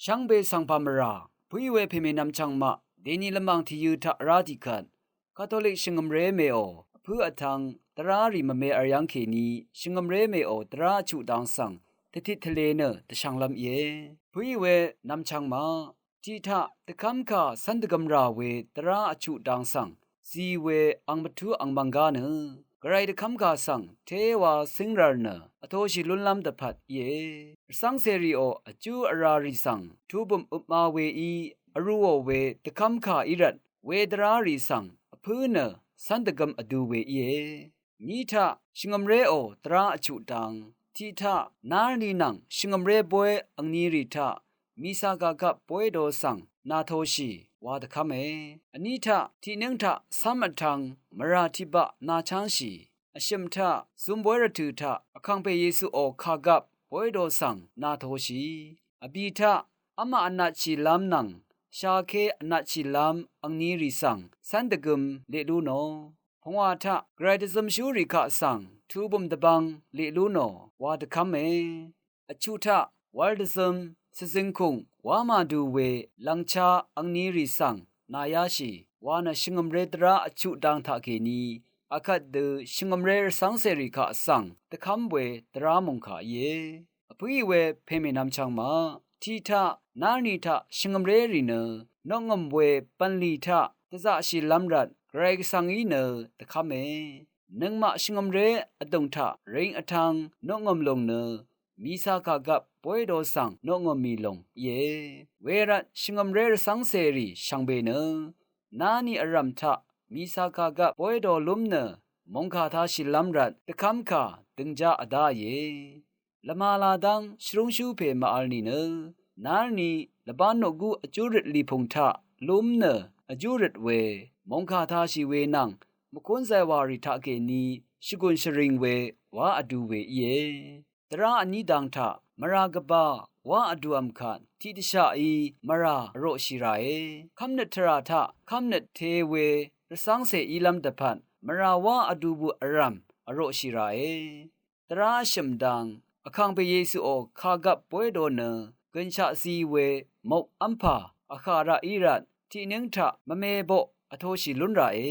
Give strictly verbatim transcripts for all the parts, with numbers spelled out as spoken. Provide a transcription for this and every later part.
Shvngbe svng pà mvrà pø̀í we pèmènvm chvngmaq dèni lvmàng tìyø̄ taq vrá tiqkvt Katolik shvngø̀mré mèò vpǿ vtv̄ng dvrá rì mvme v̄r yv́ng kèní shvngø̀mré mèò dvrá vchuq dang svng dvtit tvlē nø dvshvnglv́m íe. Pø̀í we nvmchvng maq tiq taq dvkv́mkà cv́n dvgø̄m rà we dvrá vchuq dang svng zi we ang mvtú ang mvnggá nø gvray dvkv́mkà svng téwa cíng rv̄r nø vtoshì lúnlv́m dvpvt íe. Rvcv́ngcèrìò vjú vrā rì svng tubø̀m øpma weí vrūò we dvkv́mkà í rvt wedvrá rì svng vpǿ nø cv́n dvgø̄m vdū we íe. Ní taq shvngø̀mréò dvrá vchuq dang tiq taq nárni nvng shvngø̀mré bóy angni rì taq mìcà kàgvp bóy do svng nàtoshì wa dvkv́me. Vní taq tiqnǿng taq cv́m vtv̄ng mvrà tiqbaq nàchángshì. Vshø̀m taq zumbóy rvtø̀ taq Vkàngpè Yesuò kàgvp bóy do svng nàtoshì. Vbì taq v́maq vnatshìlv́m nvng shaké vnatshìlv́m angni rì svng cv́n dvgø̄m leq lú nò. Pungwà taq gvray dvzømshúrì kaq svng tubø̀m dvbvng leq lú nò wa dvkv́me. Vchuq taq wv̄l dvzø̄m shvzøngkùng wá màdū we lv̀ngchā angni rì svng nàyáshì wa nø shvngø̀mré dvrá vchuq dang taqkèní akvt dø shvngø̀mré rvcv́ngcèrì kaq svng dvkv́m we dvrá mòngkà íe. Vpǿì we pèmènvm chv̄ng maq tiq taq nárni taq shvngø̀mré rì nø noqngø̀m we bv̀nlì taq dvzaqshìlv́m rvt gvray gvsvng í nø dvkv́me. Nøngmaq shvngø̀mré vdùng taq ring vtv̄ng noqngø̀m lùng nø mìcà kàgvp bóy do svng noqngø̀m mì lùng íe. Wervt shvngø̀mré rvcv́ngcèrì shvngbe nø náni vrv̀m taq mìcà kàgvp bóy do lúm nø mòngkà tāshìlv́m rvt dvkv́mkà døngjá vdáìe. Lvmala dv́ng shvrúngshú pè màvl nìnø nárni lvbán noqgú vjúrøt lìpùng taq lúm nø vjúrøt we mòngkà tāshì we nvng mvkúnzay wàrì taqkèní shvgùn shvring we wá vdū we íe. Dvrá vní dang taq mvrà gvbā wá vdùv̀m kvt tiqdvshaqí mvrà vroqshì ràe. Kv́mnøt tvrà taq kv́mnøt te we rvcv́ngcè ílv́m dvpvt mvrà wá vdū bø vrv̀m vroqshì ràe. Dvrá vshø̀m dang Vkàngpè Yesuò kàgvp bóy do nø gø̀nshaq zi we mok v́mpà vhà raq í rvt tiqnǿng taq mvme boq vtoshì lún ràe.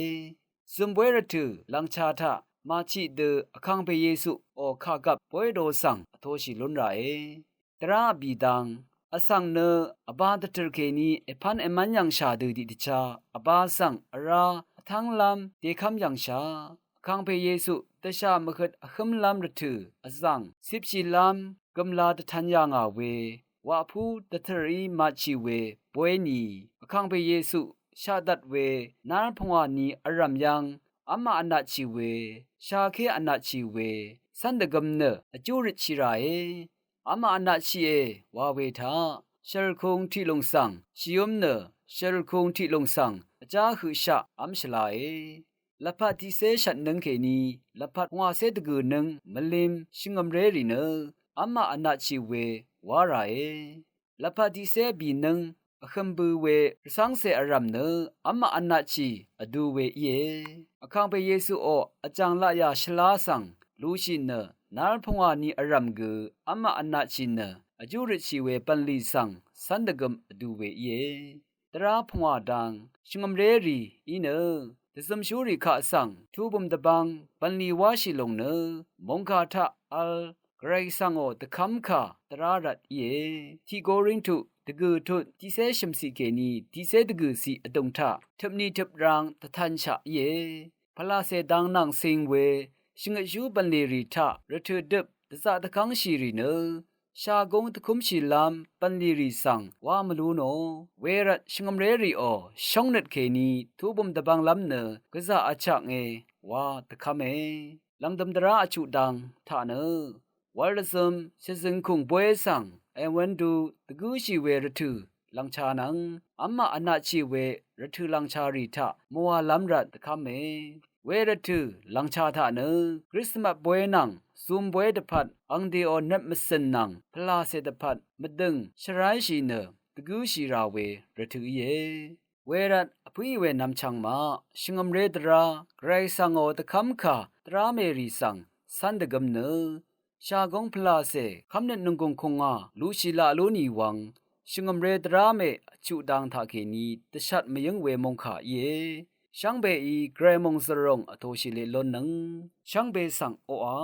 Zø̀mbóy rvtø̀ lv̀ngchā taq màchiq dø Vkàngpè Yesuò kàgvp bóy do svng vtoshì lún ràe. Dvrá vbì dang vsvng nø vbā dvtø̀r kèní èpv́n èmv́n yv̀ngshà dø tiqdvchá vbā svng vrá vtv́nglv́m dèkv́m yv̀ngshà Vkàngpè Yesu dvshà mvhøt vhǿmlv́m rvtø̀ vzv̀ng cipshìlv́m gø̀mla dvtv̄n yà ngà we waqpú dvtø̀rí matshì we bóy nì Vkàngpè Yesu shaqdvt we nár pungwà ni vrv̀m yv́ng v́maq vnatshì we shaké vnatshì we cv́n dvgø̄m nø vjúrøtshì ràe. V́maq vnatshìe wa we taq shø̀lkung tiqlùng svng shvyǿm nø shø̀lkung tiqlùng svng vjá høqshaq v́m shvlae. Lvpat tiqcé shvtnǿng kèní lvpat pungwàcé dvgø̀nǿng mvlim shvngø̀mré rì nø v́maq vnatshì we wá ràe. Lvpat tiqcé bìnǿng vhøm bø we rvcv́ngcè vrv̀m nø v́maq vnatshì vdū we íe. Vkàngpè Yesuò vjàng laqyà shvlá svng lushì nø nár pungwà ni vrv̀m gø v́maq vnatshì nø vjúrøtshì we bv̀nlì svng cv́n dvgø̄m vdū we íe. Dvrá pungwà dang shvngø̀mré rì í nø dvzømshúrì kaq svng tubø̀m dvbvng bv̀nlì wáshì lùng nø mòngkà taq vl gvray svngò dvkv́mkà dvrá rvt íe. Tiq Korintu dvgø̀ tut tiqcé shø̀mciq kèní tiqcé dvgø̀ciq vdùng taq tøpni tøprang dvtanshaq íe. Pvlàcè dang nvng cing we shvngøtshú bv̀nlì rì taq rvtø̀ døp dvzaq dvkv́ngshì rì nø shagúng dvkúmshìlv́m bv̀nlì rì svng wá mvlú nò. Wervt shvngø̀mré rìò shóngnøt kèní tubø̀m dvbvnglv́m nø gvzà vchaknge wa dvkv́me. Lv̀ngdø̀m dvrá vchuq dang taq nø wv̄l dvzø̄m shvzøngkùng bóy svng èwv̄n du dvgǿshì we rvtø̀ lv̀ngcha nvng v́maq vnatshì we rvtø̀ lv̀ngcha rì taq mvwàlv́m rvt dvkv́me. We rvtø̀ lv̀ngcha taq nø Krismas bóy nvng zum bóy dvpvt angdèò nøt mvcø̀n nvng pvlàcè dvpvt mvdø̀ng shvráyshì nø dvgǿshì rà we rvtø̀ íe. Wervt vpǿì we nvmchvng maq shvngø̀mré dvrá gvray svngò dvkv́mkà dvrá mèrì svng cv́n dvgø̄m nø shagúng pvlàcè kv́mnøt nònggùng kùngà lushì laq lú nì wvng shvngø̀mré dvrá mè vchuq dang taqkèní dvshat mvyǿng we mòngkà íe. Shvngbeí gvray mòngzø̀r ròng vtoshì leq lónnøng shvngbe svng oqà